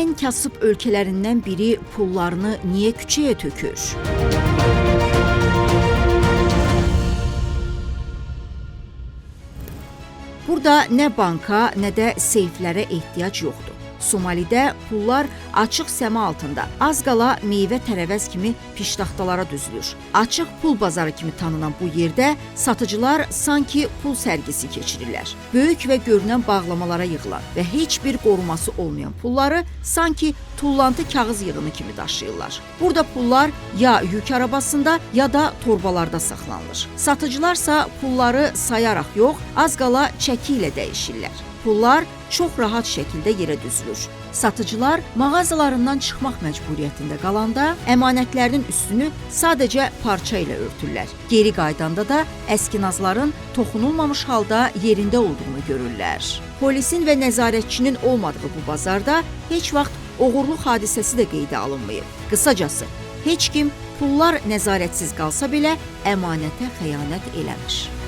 Ən kasıb ölkələrindən biri pullarını niyə küçəyə tökür? Burada nə banka, nə də seyflərə ehtiyac yoxdur. Somalidə pullar açıq səma altında az qala meyvə-tərəvəz kimi piştaxtalara düzülür. Açıq pul bazarı kimi tanınan bu yerdə satıcılar sanki pul sərgisi keçirirlər. Böyük və görünən bağlamalara yığılan və heç bir qoruması olmayan pulları sanki tullantı kağız yığını kimi daşıyırlar. Burada pullar ya yük arabasında ya da torbalarda saxlanılır. Satıcılarsa pulları sayaraq yox, az qala çəki ilə dəyişirlər. Pullar çox rahat şəkildə yerə düzülür. Satıcılar mağazalarından çıxmaq məcburiyyətində qalanda əmanətlərinin üstünü sadəcə parça ilə örtürlər. Geri qayıdanda da əskinazların toxunulmamış halda yerində olduğunu görürlər. Polisin və nəzarətçinin olmadığı bu bazarda heç vaxt oğurluq hadisəsi də qeydə alınmayıb. Qısacası, heç kim pullar nəzarətsiz qalsa belə əmanətə xəyanət eləmir.